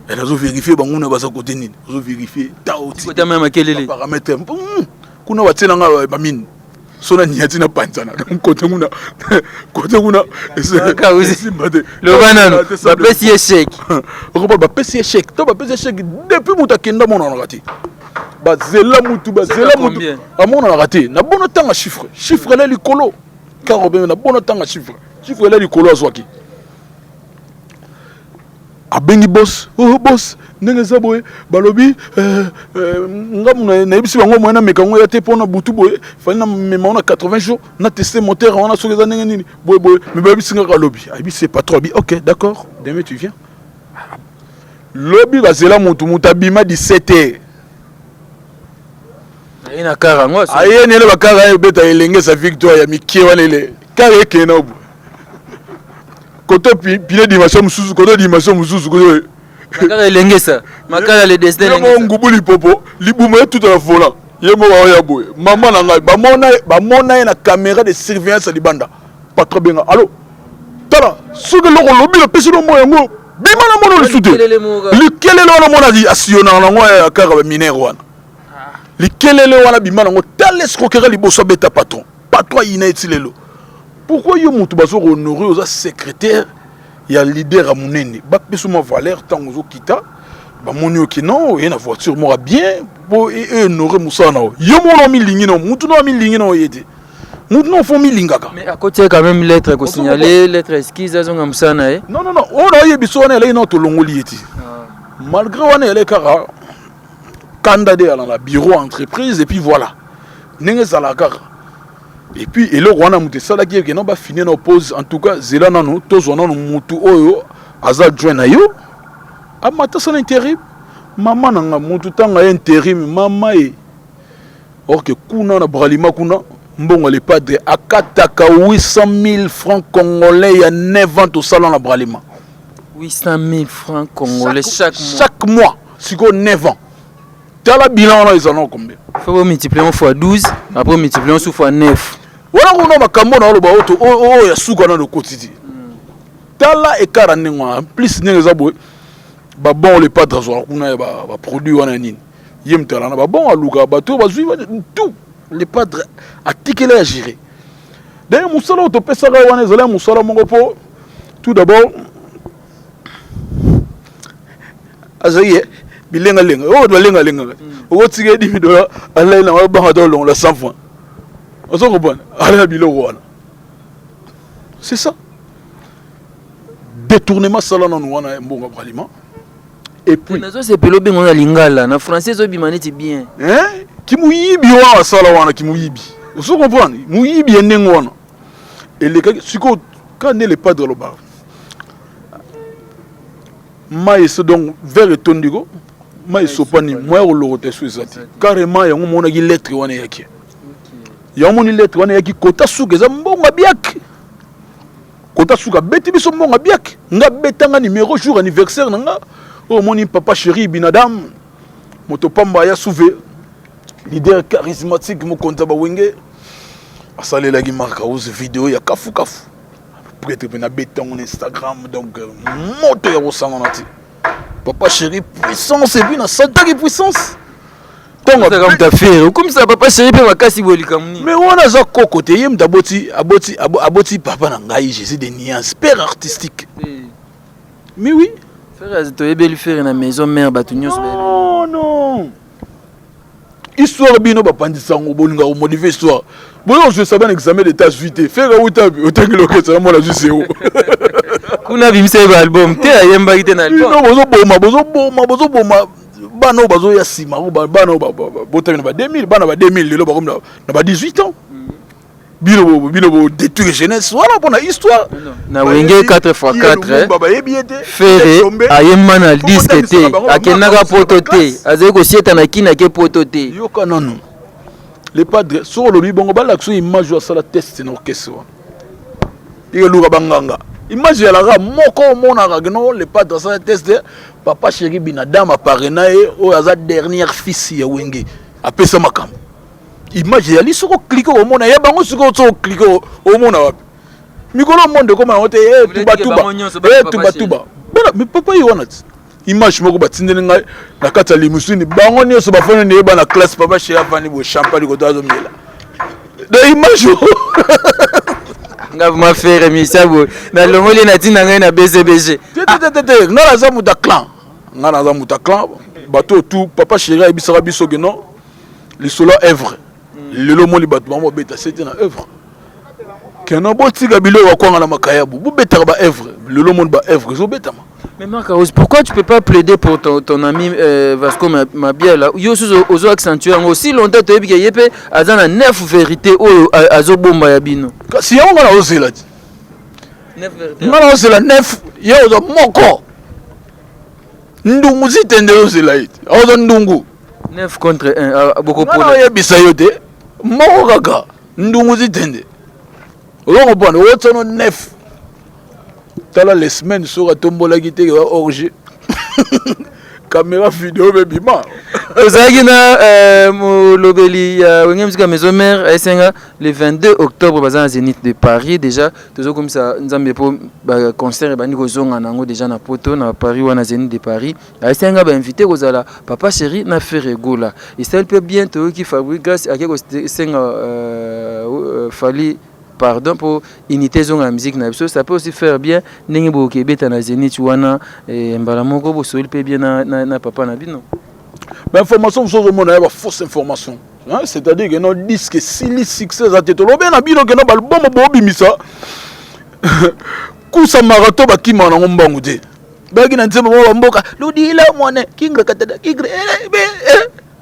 Speaker 1: nazo vérifie bango na baza kote nini, nazo vérifie
Speaker 2: taotama ya makelele.
Speaker 1: Paramètre kuna batie nanga bamine. So na niati na panzana. Donc côté kuna côté kuna esimba te.
Speaker 2: Loba nanu bapesi ye chèque.
Speaker 1: Okopa bapesi ye chèque. To bapesi ye chèque depuis moto akenda monanaka te. Bazela mutu bazela mutu amonanaka te. Na bono tanga chiffre. Chiffre la likolo. Karo beme na bono tanga chiffre. Chiffre la likolo azwaki. Abengi boss, oh boss, ndenge eza boye balobi euh, euh, ngamu nayebisi bango moyen nameka yango ya te mpona butu boye fali namema wana 80 jours na teste moteur wana soki eza ndenge nini boye boye me bayebisi ngaka lobi ayebisi patron abi ok d'accord demain tu viens lobi bazela mutu mutu abima 17 heures
Speaker 2: aye na kar yango
Speaker 1: aye nene bakar aye obeta elenge sa victoire ya mikie wana ele kar ekende na boye koto pine dimension mosusu koto dimension mosusu koto
Speaker 2: makala elengesa makala le destin
Speaker 1: elengesa ngubu lipopo libuma etuta na volant ye moko aoya boye mama na ngai bamona bamona ye na caméra de surveillance ya libanda patron benga allo tala soki eloko olobi napesi no moi yango bima na mono lisu te likelele wana mona asiyonaka nango ya kaka baminere wana likelele wana bima nango tala escroquerie liboso abeta patron patron ayina ye ti lelo Pourquoi yo mutu bazo ko honorer oza secrétaire ya leader ya munene bapesa mwa valeur ntango ozokita bamoni yo ke non oye na voiture moko bien po e honore mosala na yo yo moko na omilingi na mutu na omilingi na oye te mutu na ofo omilingaka
Speaker 2: mais akotia quand même lettre ko signaler lettre excuse azonga mosala na ye
Speaker 1: non non non oyo na oyebi so wana elaki na tolongoli ye te ah. malgré wana elaki kaka kanda de ala na bureau entreprise et puis voilà ndenge ezalaka kaka Et puis eloko wana moto esalaki ye kena bafine na pause en tout cas zela nanu tozwa nanu mutu oyo aza adjoint na yo amata sana interim mama na nga mutu tanga ye interim mama ye or que kuna na bralima kuna mbongo le padre akataka 800 000 francs congolais ya 9 ans tosala na bralima
Speaker 2: 800 000 francs congolais chaque,
Speaker 1: chaque mois chaque mois sikoyo 9 ans Tala bilan wana eza na combien?
Speaker 2: Faut multiplier fois 12, après multiplier sous fois 9.
Speaker 1: Wana kuna makambo na oloba oto oyo ya suka na lokoti ti. Tala écart ya ndenge wana plus ndenge eza boye ba bon le padre azwaka kuna ya ba, ba produit wana ya nini ye moto alana ba bon aluka bato oyo bazwi tout le padre atikela ya gérer d'ailleurs mosala oyo topesaka wana ezali ya mosala moko mpo tout d'abord azali ye bilengalenga oyo bato balengalengaka hmm. okotika ye 10 dola alai nango abanga to alongola 100 franc ozo comprendre alai na biloko wana c'est ça détournement sala nanu wana mbongo ya bralima et puis
Speaker 2: nazosepela obenga na lingala na français ezobima neti bien
Speaker 1: kimuyibi wana asala wana kimuyibi ozo comprendre muyibi ya ndenge wana elekaki sikoyo ka nde le padre alobaka Mayi eso donc verre etondi ko mayi esopani moyen ya kolokota esu eza te carrément yango omonaki lettre wana eyaki yango omoni lettre wana eyaki kota suka eza mbongo ya biak kota suka abeti biso mbongo ya biak nga betanga numero jour anniversaire na nga oyo omoni papa chéri binadam moto pamba ya souve leader charismatique mokonzi ya bawenge asalelaki mark house video ya kafukafu prêtre mpe nabeta yango na instagram donc euh, moto ya kosangana te papa chéri puissance epuis nasantaki puissance
Speaker 2: ntango okomisa papa chéri mpe makasi boye likambo nini
Speaker 1: mais wana aza koko te ye moto aboti aboti aboti papa na ngai jésus de nuance père artistique mais oui
Speaker 2: frère toyebeli frère na maison mère bato nyonso
Speaker 1: non non Histoire bino bapanzi sango bolinga ko modifier histoire. Boyo ozwisa bana examen d'état azwi te. Ferre awuta wapi? Otangi lokesa na mwana azwi zero.
Speaker 2: Kuna abimisa ye ba album te ayembaki te na album.
Speaker 1: Bino bozoboma bozoboma bozoboma bana oyo bazoya nsima oyo bana oyo botami na ba 2000 bana ba 2000 lelo bakomi na ba 18 ans. Bino bino bo détruire jeunesse wana pona histoire.
Speaker 2: Na Wenge 4x4
Speaker 1: bayebi ye te.
Speaker 2: Ferre ayemba na disque te, akendaka poto te, azali kosieta na kin ake poto te.
Speaker 1: Yoka nanu. Le padre soki olobi bongo balakisa image oyo asala test na orchestre wana. Eluka banganga. Image ezalaka moko omonaka que non le padre asala test papa chéri binadam aparena ye oyo aza dernière fils ya Wenge apesa makambo. Image ezali soki oklike okomona ya bango sikoyo soki oklike omona wapi mikolo monde ekoma yango te eh, tubatuba eh, tubatuba bana mais papa ye wana ti image moko batindeli ngai na kati ya limousine bango nyonso bafandi nde bana classe papa chéri afandi boye champagne koto azomela. Na image
Speaker 2: Nga vraiment Ferre misa boye. Nalongoli na ntina ngai na BCBG.
Speaker 1: Te te te te, nga naza moto ya clan. Nga naza moto ya clan. Bato tout papa chéri ayebisaka biso ke non, lisolo ya œuvre. Lelo moni bato bango babeta sete na œuvre. Keno botika biloko ya kwanga na makayabu, bobetaka ba œuvre. Lelo moni ba œuvre ezobetama.
Speaker 2: Mais Marc House, pourquoi tu peux pas plaider pour ton ami Vasco Mabiala? Yo suzo ozo accentuer yango aussi longtemps toyebi ke ye pe aza na 9 vérité oyo azo bomba ya bino.
Speaker 1: Kasi yango nga naozela ti.
Speaker 2: 9 vérité.
Speaker 1: Nga naozela 9, ye oza moko. Ndungu si tende ozela ye. Oza ndungu.
Speaker 2: 9 contre 1, boko
Speaker 1: Nga
Speaker 2: pola.
Speaker 1: naoyebisa yo te, moko kaka ndungu si tende. Ozo comprendre, otsano 9. Tala les semaines soki atombolaki te wa orge. Caméra vidéo bebima.
Speaker 2: Tozalaki na molobeli ya Wenge Musica Maison Mère ayesenga le 22 octobre baza na Zénith de Paris déjà. Tozokomisa Nzambe po ba concert ebandi kozonga nango déjà na Poto na Paris wana Zénith de Paris. Ayesenga ba invité kozala Papa Chéri na Ferre Gola. Esali pe bien toyoki Fabregas ake kosenga Fally pardon pour unité zonga musique na biso. Ça peut aussi faire bien ndenge boke beta na Zénith wana mbala moko bosoli pe bien na papa na bino.
Speaker 1: Ba information mosusu ozomona ya ba fausse information. Hein, c'est-à-dire que non disque sili succès za te tolobe na bino que non ba album bobimisa kusa marathon bakima nango mbangu te. Baki na nzembo moko ba mboka ludila mwana kingra katata kingra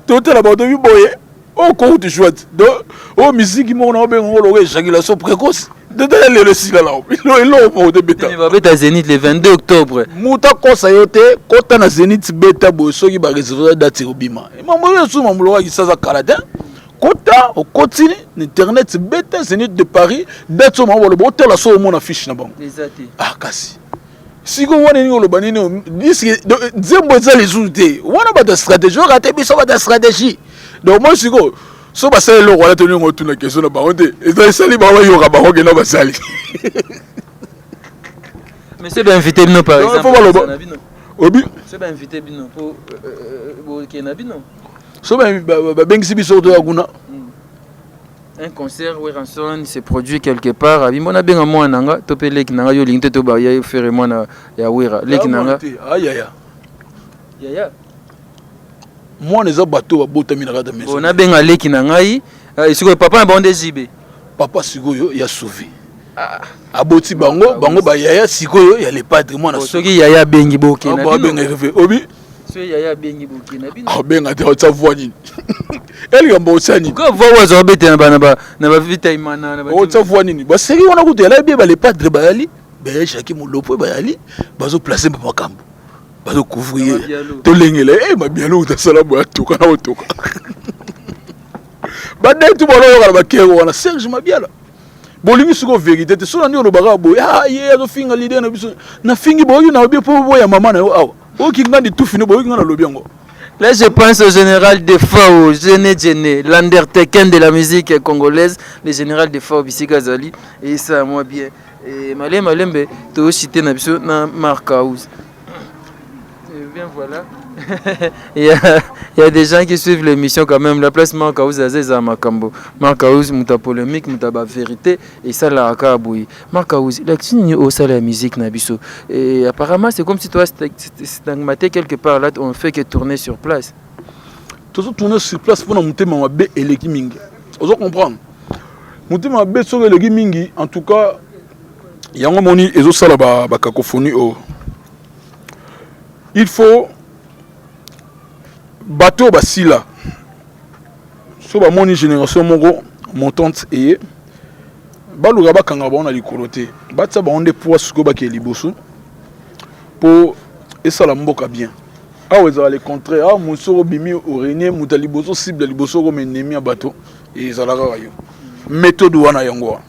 Speaker 1: totala bato biboye. Oh, ko tu chouette. Donc, oh, musique moko na obenga ngo lokola éjaculation précoce. Totala lelo esila na elo eloko moko te beta.
Speaker 2: Mais babeta Zénith le 22 octobre.
Speaker 1: Moto akosa yo te, kota na Zénith beta boye soki ba réserver date ekobima. Mambo oyo esu mambo lokola kisasa kala te. Kota okoti na internet beta Zénith de Paris, date oyo bango baloba otala so omona fiche na bango.
Speaker 2: Eza te.
Speaker 1: Ah kasi. Siko wana nini oloba nini disque nzembo eza lisusu te. Wana bato ya stratégie oyoka te biso bato ya stratégie. Donc moi siko so basali eloko wana toningo otuna question na bango te. Eza esali bango bayoka bango kenda basali.
Speaker 2: Monsieur ba invité bino par
Speaker 1: Non,
Speaker 2: exemple.
Speaker 1: faut baloba.
Speaker 2: Na bino.
Speaker 1: Obi.
Speaker 2: Monsieur ba invité bino po bokende na bino.
Speaker 1: So ba bengisi biso to ya kuna.
Speaker 2: Un concert Werrason se produit quelque part. Abimbo na benga mwana nanga to pe leki nanga yo lingi to ba ya faire mwana ya Wera. Leki nanga.
Speaker 1: Aïe aïe.
Speaker 2: Ya ya.
Speaker 1: Mwana eza bato ba botami na kata maison.
Speaker 2: Bon na benga leki na ngai. Sikoyo papa na bango nde JB.
Speaker 1: Papa sikoyo ya sauvé. Aboti bango, bango ba yaya sikoyo ya le padre mwana.
Speaker 2: Bon, soki yaya bengi boke na
Speaker 1: bino. Benga Hervé. Obi.
Speaker 2: Soki yaya bengi boke na bino.
Speaker 1: Ah benga te otsa voix nini? Elika mbo otsa nini?
Speaker 2: Pourquoi voix oyo azo bete na bana ba na ba vita imana na ba.
Speaker 1: Otsa voix nini? Ba série wana kutu yala bien ba le padre ba yali, ba ya Jackie Mulopo ba yali, bazo placer ba makambo. Bazo couvrir. Tolengele eh mabialo utasala boya toka na otoka. Ba detu balo yoka ba kero wana Serge Mabiala. Bolingi siko vérité te sona ndi olobaka boye ah ye azofinga leader na biso na fingi boyoki na obi po boya mama na yo awa oyoki nga ndi tufi no boyoki nga na lobi yango.
Speaker 2: Là, je pense au général Defao, Djené Djené, l'Undertaker de la musique congolaise, le général Defao Bisika Zali, et ça, moi bien. Et Malé Malembe, tu cité na biso na Marc House. Et bien voilà. Il y a des gens qui suivent l'émission quand même. La place Marc House, Aziza Makambo. Marc House, muta polémique, muta ba vérité, et ça la akaboui. Marc House, l'action au ça la musique na biso. Et apparemment, c'est comme si toi, stigmaté quelque part là, on fait que tourner sur place.
Speaker 1: Toujours tourner sur place pour monter ma B et l'équipe mingi. Vous comprendre? Monter ma B sur l'équipe mingi, en tout cas, il y a un moment où ils ont ça là, ba cacophonie. Oh. Il faut bateau basila. So ba moni génération moko montante et baluka bakanga bango na likolo te. Batia bango nde poids sikoyo bakeye liboso po esala mboka bien. Awa ezala le contraire. Awa mosu obimi orenie moto ya liboso cible ya liboso comme ennemi ya bato et ezala kaka yo. Méthode wana yango wana.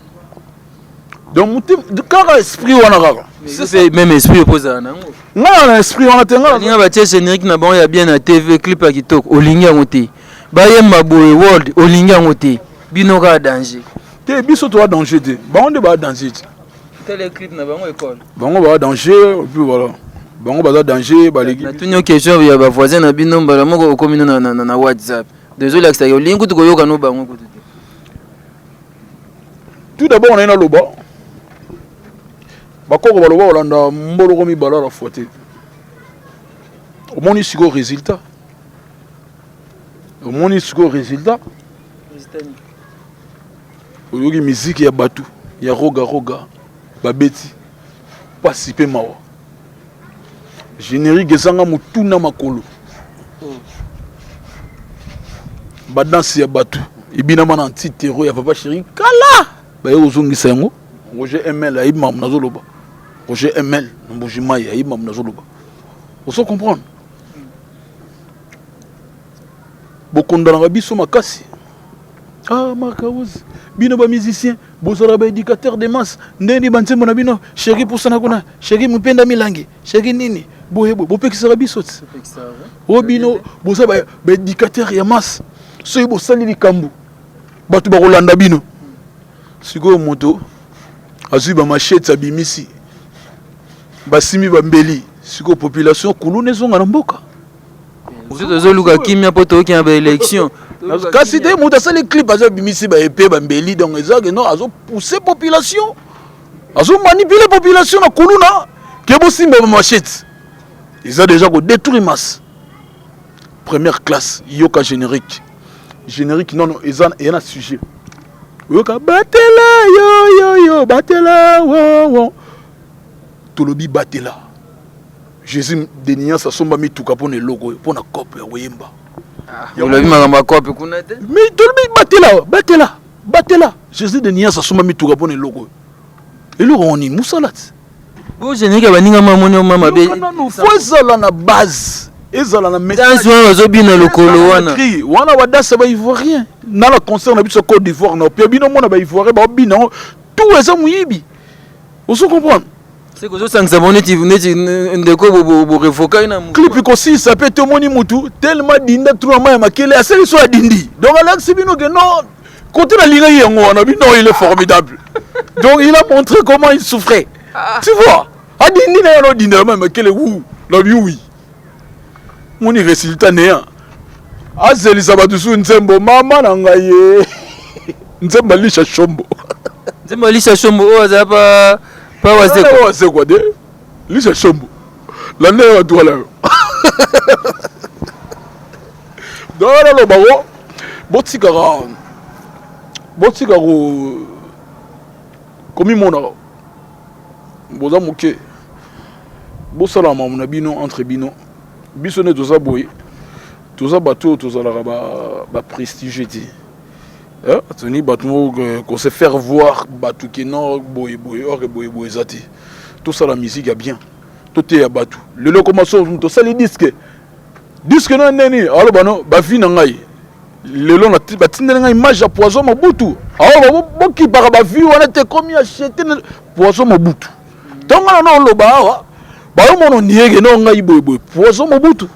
Speaker 1: Donc kaka esprit wana kaka.
Speaker 2: C'est même esprit opposé à nango.
Speaker 1: Nga na esprit wana te nga.
Speaker 2: Ninga batie générique na bango ya bien na TV clip ya kitoko olingi yango te. Bayemba boye world olingi yango te. Bino kaka danger.
Speaker 1: Te biso toa danger te. Bango nde ba danger te.
Speaker 2: Tele clip na bango école.
Speaker 1: Bango ba danger et puis voilà. Bango baza danger baleki.
Speaker 2: Na tuni question ya ba voisin na bino mbala moko okomi na na na WhatsApp. Désolé akisa yo olingi kutu koyoka no bango kutu te.
Speaker 1: Tout d'abord naye naloba, bakoko baloba kolanda mboloko mibale à la fois te. Omoni sikoyo résultat, omoni sikoyo résultat. Oyoki miziki ya bato ya roga roga, babeti pasi mpe mawa, générique ezanga motu na makolo, badanse ya bato ebinama na antitero ya Papa Chéri kala, baye kozongisa yango. Roger ML ayebi makambo nazoloba, Roger ML na Mbujimai ayebi makambo nazoloba. Ozo comprendre, bokondanaka biso makasi. Ah, Marc House, bino bamusicien bozalaka baéducateur de masse, ndenge banzembo na bino, chéri pusana kuna, chéri mopenda milangi, chéri nini boye boye, bopekisaka biso ti oyo bino boza baéducateur ya masse. Soki bosali likambo, bato bakolanda bino. Sikoyo moto azwi bamachete, abimisi, basimbi bambeli, sikoyo population kuluna ezonga na mboka.
Speaker 2: Biso tozoluka kimia mpo toyoki na baélection.
Speaker 1: Kasi te, moto asali clip, aza abimisi baepe, bambeli, donc eza ke non, azopousse population, azomanipule population na kuluna ke bosimba bamachete. Eza déjà kodétruire masse. Première classe, yoka générique, générique nono eza eya na sujet. Oyoka batela yo yo yo, batela wo wo, tolobi batela. Jésus de nuance asomba mituka mpona eloko oyo, mpona cope ya koyemba.
Speaker 2: Olobi makambo ya cope kuna te.
Speaker 1: Mais tolobi batela, batela, batela. Jésus de nuance asomba mituka mpona eloko oyo. Eloko ngo nini? Mosala ti.
Speaker 2: Bo générique ya baninga mamoni oma mabe.
Speaker 1: Nanu fo ezala na base, ezala na
Speaker 2: danse wana bazobina lokolo wana.
Speaker 1: Cri wana, badanse baivoirien na la concert na biso Côte d'Ivoire na opia bino mona baivoirien baobina yango tout, eza moyibi. Ozo comprendre?
Speaker 2: Seke ozosangisa bango neti ndeko borevoka ye na
Speaker 1: clip kosilisa mpe tomoni mutu tellement dinda tro na mai ya makele, asali so adindi, donc alakisi bino ke non, côté nalingaki yango wana bino, il est formidable. Donc il a montré comment il souffrait, tu vois, adindi na ye wana, odinda na mai ya makele wu na biwi, moni résultat néant. Azelisa bato su nzembo mama na ngai ye, nzembo Alisha Shombo.
Speaker 2: Nzembo Alisha Shombo oyo azala pa Wazekwa.
Speaker 1: Wazekwa de Lisha Shombo, landa ye bato wana yo. Donc nalobako, botikaka, botika komimonaka boza moke, bosala makambo na bino entre bino. Biso nde toza boye, toza bato oyo tozalaka baprestige te. Toni bato moko ko se faire voir bato ke non, boye boye, or boye boye eza te. Tosala musique ya bien, toteya bato. Lelo koma so tosali disque, disque no ndeni aloba no bavi na ngai lelo batindeli ngai image ya Poison Mobutu. Awa bokipaka bavi wana te, komi achete Poison Mobutu. Ntongo na oloba awa, bayomona nieke no ngai boye boye, Poison Mobutu.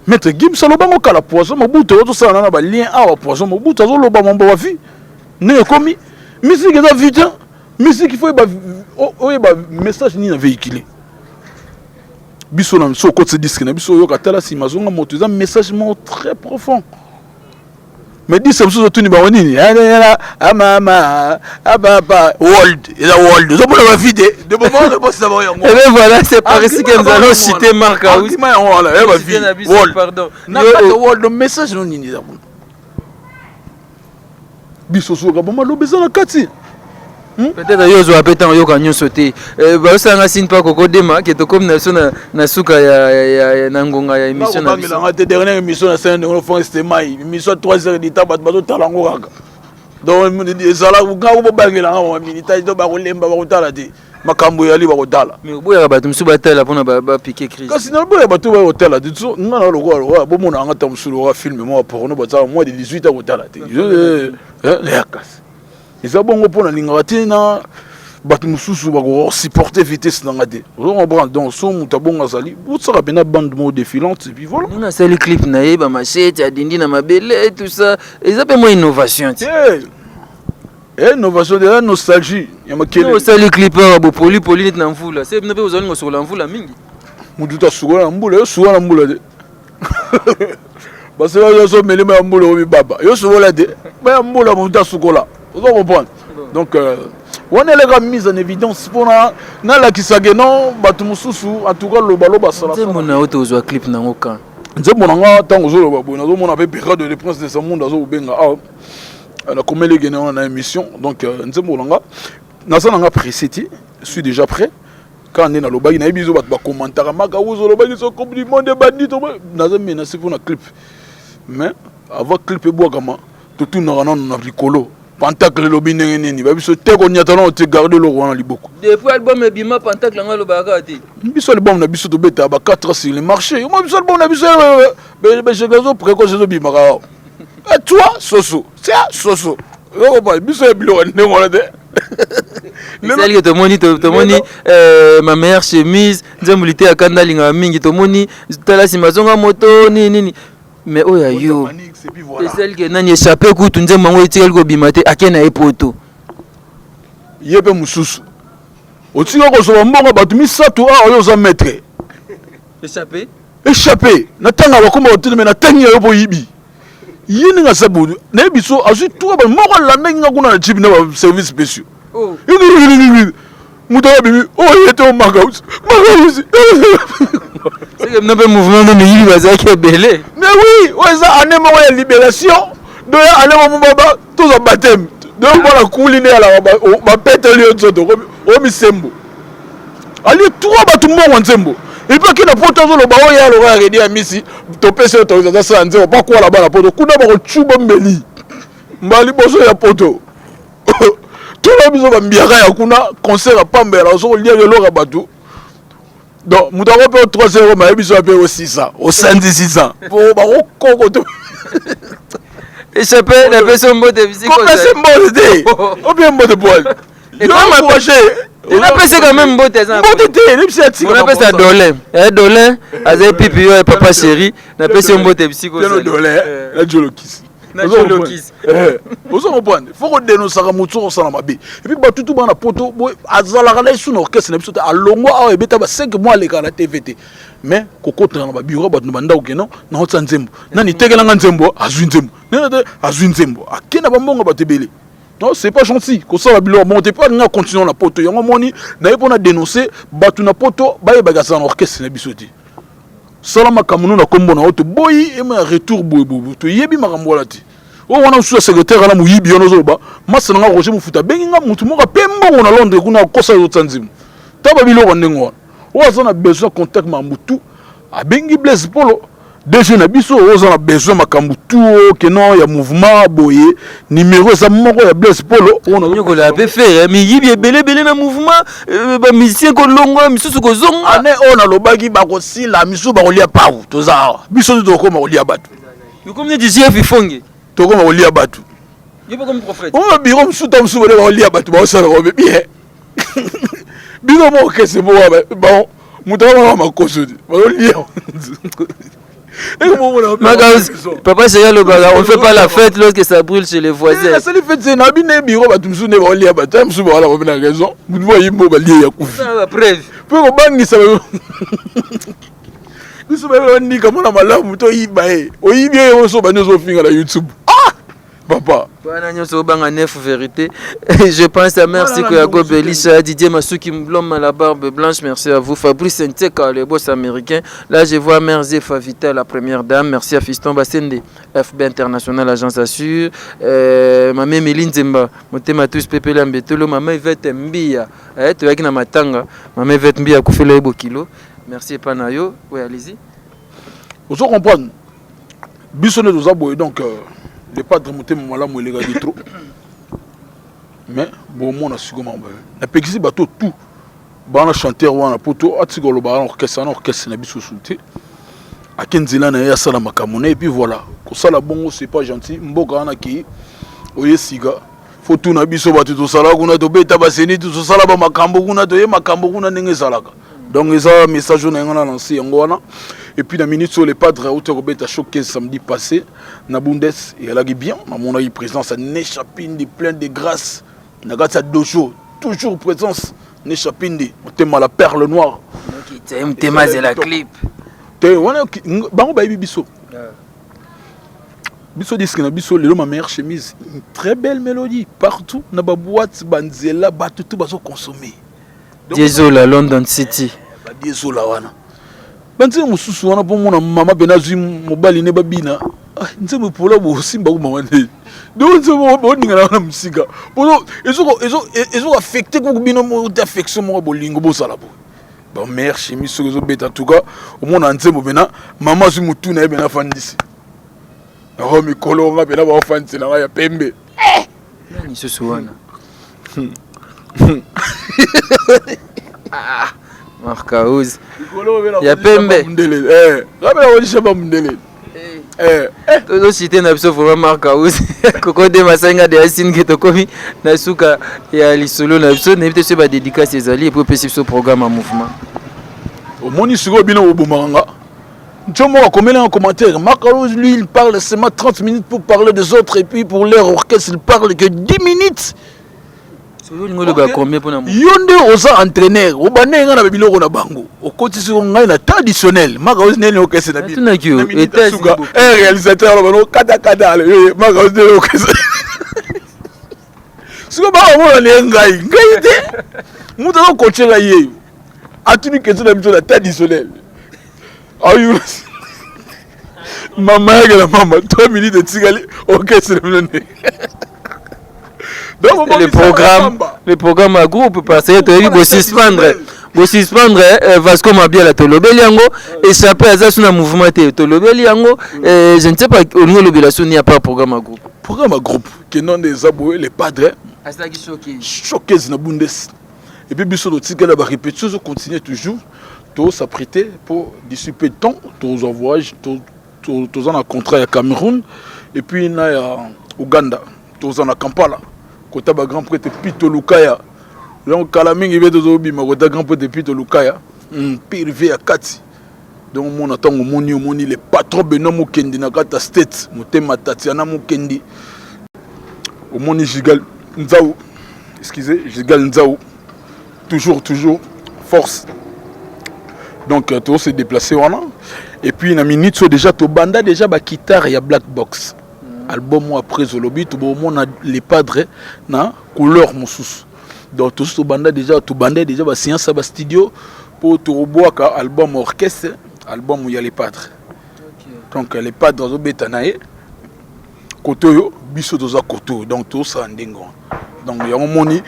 Speaker 1: Maître Gims alobango kala, Poison Mobutu oyo tosala na balien awa. Poison Mobutu azoloba mambo bavi ndenge ekomi. Musique eza vie te. Musique, il faut oyeba message nini na véhicule. Biso na so okotisa disque na biso, oyoka tala nsima azonga moto, eza message moko très profond. Mais disque mosusu otuni bango nini, amama ababa world, eza world, ozomona bavi te de moment ozobosisa bango yango.
Speaker 2: Et bien voilà, c'est par ici que nous allons citer Marc House.
Speaker 1: Argument yango wana ya bavi world.
Speaker 2: Pardon.
Speaker 1: Na kati ya world, message no nini eza kuna? Biso soka bamaloba eza na kati.
Speaker 2: Peut-être yo ozwa mpe ntango oyoka nyonso te. Baosalanga signe mpa kokodema ke tokomi na biso na suka ya na ngonga ya émission na biso.
Speaker 1: Kobangelanga te. Dernière émission na sene ndenge France Temai, émission 3 heures du temps, bato bazotala yango kaka. Donc ezala nga bobangelanga bamilitaire to bakolemba, bakotala te. Makambo eyali, bakotala.
Speaker 2: Mais oboyaka bato mosusu batala mpona bapike crise.
Speaker 1: Kasi naboya bato bakotala te. Nga na lokola lokola bomona nga ta mosusu lokola film moko porno, bazala moins de 18 ans kotala te. Ya kasi eza bongo mpo nalingaka te na bato mosusu bakosupporte vitesse na nga te. Ozo comprendre? Donc so moto abongo azali, bosaka mpena bande moko défilante et puis voilà.
Speaker 2: Ndenge asali clip na ye, bamachete, adindi na mabele, tout ça, eza mpe mwa innovation ti.
Speaker 1: Te, innovation te, eza nostalgie ya makele.
Speaker 2: Osali clip awa bopolipoli neti na mvula, se bino mpe ozali kosokola mvula mingi.
Speaker 1: Motu to asukola na mbula, yo sukola na mbula te. Basala nyonso melema ya mbula oyo mibaba, yo sukola te, ba ya mbula motu asukola. Ozo comprendre? Donc wana eleka mise en évidence mpona nalakisa ke non, bato mosusu, en tout cas lobaloba.
Speaker 2: Nzembo na yo tozwa clip nango kan?
Speaker 1: Nzembo na nga, ntango ozoloba boye, nazomona mpe Berado le Prince de Samunde azokobenga awa, nakomeli ekende wana na émission. Donc nzembo na nga, naza na nga pressé te, suis déjà prêt. Kaka nde nalobaki, nayebi biso bato bakomantaka maka uzo olobaki so Coupe du monde ebandi, to naza menacé mpona clip. Mais avant clip ebwakama, totunaka nano na likolo, pentacle elobi ndenge nini. Babiso te koniata nano te, garde eloko wana liboko.
Speaker 2: Depuis album ebima, pentacle yango alobaka kaka te.
Speaker 1: Biso album na biso tobetaka ba 4 ans sur le marché. Mo biso album na biso besheke précoce ezobimaka awa, toi soso tia soso okopa biso ya biloko ndenge wana te.
Speaker 2: Esaliki tomoni "Ma meilleure chemise", nzembo lite ya kanda alingaka mingi. Tomoni tala nsima azonga moto nini nini, mais oyo ya yo esaliki nani échappe kutu, nzembo yango etikali kobima te, ake na ye poto.
Speaker 1: Ye mpe mosusu otika kozwa mbongo bato misato awa, oyo oza maître.
Speaker 2: Échappé.
Speaker 1: Échappé na ntango bakoma koteleme na ntangi ya yo mpo yibi ye ndenge aza boye. Nayebi so azwi tuka moko alandaki nga kuna na jipe na baservice spéciaux. Moto abimi oyo ye te, omakausi makausi.
Speaker 2: Seke bino mpe mouvement no miyibi bazalaki ebele.
Speaker 1: Mais oui, oyo eza année moko ya libération. Do ya année moko baba tozwa baptême, donc mpona kuli nde alaka bapeteli yo nzoto omisembo alie trois bato mbongo nzembo. Et puis akenda poto, azoloba oyo ya aloka ya Reddy Amisi, topesi oyo toza sala nzembo bakwala bana poto kuna bakocuba mbeli mbala liboso ya poto. Tuna biso bambiaka ya kuna, concert ya pamba ya ozo kolia eloko ya bato. Donc moto ako mpe o 3 heures mayebi biso mpe o 600, osandi 600 po bakokoko to.
Speaker 2: Échappé, napesi yo mbote bisika.
Speaker 1: Kopesa mbote te, opie mbote poil.
Speaker 2: Napesi quand même mbote eza.
Speaker 1: Mbote te, nebisi ya tika.
Speaker 2: Napesa Dolin, Dolin azali pipi yo papa chéri, napesi yo mbote bisika.
Speaker 1: Dolin na Jolokisi.
Speaker 2: Na Jolokisi.
Speaker 1: Ozo comprendre, faut kodénonçaka motu soko osala mabe. Et puis bato tu bana poto azalaka na esu na orchestre na biso te, alongwa awa ebeta ba 5 mois, alekaka na TV te. Mais kokotaka na babiro bato na bandako keno naotia nzembo nani tekelanga nzembo, azwi nzembo nene te, azwi nzembo ake na bambongo bato ebele. Non, c'est pas gentil kosala biloko bongo te. Mpo alinga continue na poto yango, moni naye mpona dénoncer bato na poto bayebaka azala na orchestre na biso te. Sala makambo no na nkombo na yo, toboyi ema ya retour boye boye, toyebi makambo wana te. Oyo wana mosusu ya secrétaire wana moyibi wana ozoloba masa na nga Roger Mofuta abengi nga motu moko ape mbongo na Londres kuna akosa ezotia nzimbu ta babiloko ndenge wana. Oyo aza na besoin contact makambo tu, abengi Blaise Polo, DG na biso. Oyo oza na besoin makambo tu okeno ya mouvement boye, numéro eza moko ya Blaise Polo.
Speaker 2: Nyokola mpe frère, miyibi ebele ebele na mouvement, bamusicien kolongwa, misusu kozonga.
Speaker 1: Ane oyo nalobaki bakosila, misusu bakolia pau. Toza awa, biso nde tokokoma kolia bato.
Speaker 2: Yokomi neti Jef Ifonge.
Speaker 1: Tokoma kolia bato.
Speaker 2: Yo mpe komi prophète.
Speaker 1: Oyo biro mosusu ta mosusu bale bakolia bato, baosala kobe bien. Bino moko kese moko bon, moto akomaka makoso te, bazolia.
Speaker 2: Papa chéri alobaka: "On fait pas la fête lorsque ça brûle chez les voisins."
Speaker 1: Nasali fête te, na bino biro bato mosusu nde baolia bato ya mosusu bawala babe na raison. Motu mo ayimbo balie ya kufi.
Speaker 2: Preuve.
Speaker 1: Mpe kobangisa biso baye bandika mona malamu toyiba ye, oyibi ye oso bandi ozofinga na YouTube. Ah papa.
Speaker 2: Wana nyonso obanga neuf vérité. Je pense à merci Koyago Belisha, Didier Masuki, l'homme à la barbe blanche. Merci à vous Fabrice Nteka, le boss américain. Là je vois Merze Favita, la première dame. Merci à Fiston Bassende, FB International, agence assure, Mame Méline Zemba Motema tous Pepe Lambetolo, Mama Yvette Mbia, toyaki na matanga Mama Yvette Mbia akufela ye bokilo. Merci epa na yo. Oui, allez-y.
Speaker 1: Ozo comprendre, biso nde toza boye. Donc le padre motema malamu elekaki trop, mais bomona sikoyo makambo napekisi bato tout bana chanteur wana po to atika oloba na orchestre wana, orchestre na biso su te. Ake nzela na ye, asala makambo na ye, et puis voilà. Kosala bongo, c'est pas gentil. Mboka wana kei oye sika, fo tuna biso bato tosala kuna, tobeta baseni, tosala bamakambo kuna, toye makambo kuna ndenge ezalaka. Donc eza message oyo na yango na lancé yango wana. Et puis na minute oyo, le padre auti kobeta showcase samedi passé na Bundes, eyalaki bien. Namonaki présence ya Nesha Pindi, plein de grâce na kati ya dojo, toujours présence Nesha Pindi, motema la perle noire.
Speaker 2: Motema azela clip.
Speaker 1: Te wana bango bayebi biso. Biso disque na biso lelo, ma meilleure chemise, une très belle mélodie partout na ba boîte, banzela, bato tout bazo consommer.
Speaker 2: Diezola London City.
Speaker 1: Badiezola wana, banzembo mosusu wana, mpo mona mama pene azwi mobali ne babina. Ah, nzembo epola bosimba ko mama nde. Donc nzembo boningana wana mosika po ezoaffecte koko bino te, affection moko bolingo bozala boye. Bameilleure chemise soki ezobeta, en tout cas omona nzembo mpena mama azwi motu na ye mpena afandisi yango. Mikolo nga mpena baofandisela nga ya pembe.
Speaker 2: Nani lisusu wana? Ah, Marc House ya pembe.
Speaker 1: Nga mpena kodisha bamundele.
Speaker 2: Tozocite na biso vraiment Marc House koko de masenga de asinge. Tokomi na suka ya lisolo na biso. Nayebi te soki badédicace ezali, et puis opesi biso programme ya mouvement.
Speaker 1: Omoni sikoyo bino bobomaka nga. Njo moko akomeli un commentaire: Marc House, lui, il parle seulement 30 minutes pour parler des autres, et puis pour leur orchestre, il parle que 10 minutes.
Speaker 2: Soki olingi oloba combien mpona
Speaker 1: Yo nde oza entraîneur, obande nga na biloko na bango, okotisi ngai na temps additionnel. Marc House neni orchestre na bino?
Speaker 2: Natunaki yo.
Speaker 1: Suka un réalisateur aloba no katakata, Marc House neni orchestre. Sikoyo bakamona ne ngai, ngai te moto azokotyela ye. Atuni question na biso na temps additionnel, ayula mama yake na mama 3 minutes etikali, orchestre na bino nde.
Speaker 2: Donc le programme ya groupe, parce que toyebi bosuspendre Vasco Mabiala, tolobeli yango. Échappé aza su na mouvement te, tolobeli yango. Je ne sais pas, olingi olobela so ni à part programme ya groupe?
Speaker 1: Programme ya groupe kendo nde eza boye: le padre
Speaker 2: asalaki showcase.
Speaker 1: Showcase na Bundes, et puis biso totikala barépétition ezocontinue toujours. Tos'apprêter pour d'ici peu de temps tozwa voyage. Toza na contrat ya Cameroun et puis na ya Uganda. Toza na Kampala kota bagrand prêtre Pito Lukaya. Donc kala mingi mpe tozobima kota grand prêtre Pito Lukaya, pire ya kati. Donc omona ntango omoni, omoni le patron Benoit Mokendi na kati ya State, motema Tatiana Mokendi, omoni Gigal Nzau, excusez, Gigal Nzau, toujours toujours force. Donc tose déplacer wana, et puis na minute so déjà tobanda déjà baguitare ya Black Box, album oyo. Après olobi tobomona les padres na couleur mosusu. Donc tosi tobanda déjà bascience ya bastudio mpo tokobwaka album orchestre, album ya les padres. Donc les padres azobeta na ye kote oyo, biso toza kote oyo. Donc tozosala ndenge wana. Donc yango moni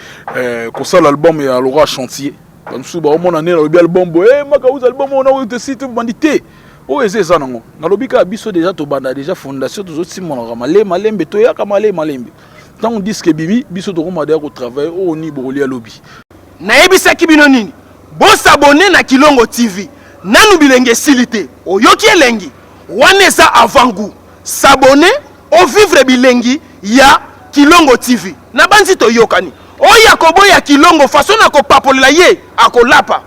Speaker 1: kosala album ya Lora Chantier, bamosusu baomona nde nalobi album boye, makauza album oyo naoyo tesi tobandi te. Oyo eza nango nalobi kaka biso déjà tobanda déjà fondation, tozosimonaka male malembe, toyaka male malembe. Ntango disque ebimi, biso tokoma deya kotravaille oyo ni bokolia lobi.
Speaker 3: Nayebisaki bino nini? Bos'abonner na Kilongo TV. Nanu bilenge esili te, oyoki elengi wana eza avant goût. S'abonner, ovivre bilengi ya Kilongo TV. Na banzi toyokani. Oyo akoboya Kilongo, façon na kopapolela ye, akolapa.